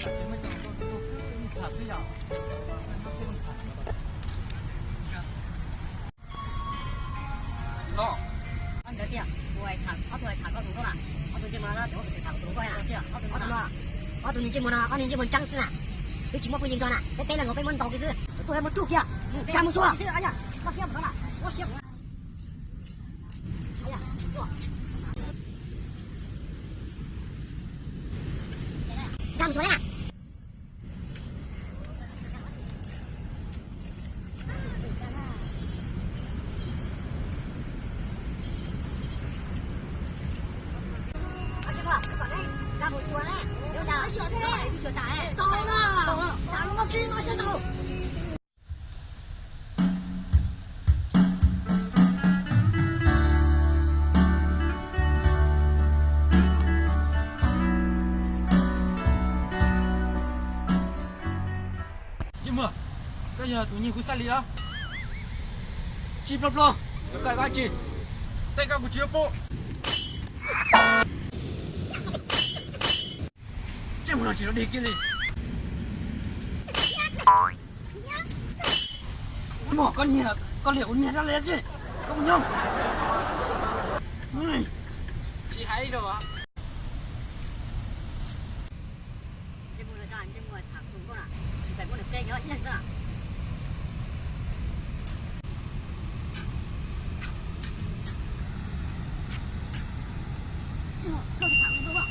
Ntawd tiag, kuv tham, ob tug tham koj tus nkauj na. Ob tug ntsej muag no, ob tug no, ob tug ntsej muag no, ob tug ntsej muag ntseeb xwb na. Twb tsis muaj phooj ywg nrog na, peb peb leeg nkaus peb muab ntaus kiag xwb, tus tuaj muab tsuj kiag. Nkag mus xwb, nkag mus xwb na. Ntsej muag, koj yog tus nyiag kuv xab li los? Tsis ploj ploj, koj koj tsis. Tej koj kuv tsis pub. Ntsej muag no tsis los dig kiag li. Muab koj niag, koj liam kuv niag rab li tsis, koj kuv nyob. Tsis hais rau. Ntsej muag no, ntsej muag tham tus nkauj na, tsis pais muab nws qe nyob ib leeg xwb na. Koj tham tus nkauj.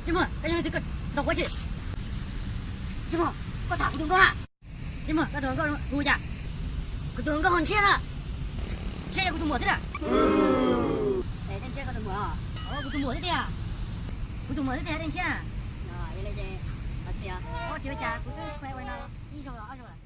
Ntsej muag, koj yog leej twg, koj ntaus kuv tsi? Ntsej muag, koj tham kuv tus nkauj na. Ntsej muag, koj tus nkauj hu cas? Kuv tus nkauj hu Ntshiab na. Ntshiab yog kuv tus muam xwb na. Tej Ntshiab koj tus muam los? Kuv tus muam xwb tiag. Kuv tus muam xwb tiag Tej Ntshiab. Yog li ces, tsis ua cas, kuv twb ua no ib zaug los ob zaug lawm.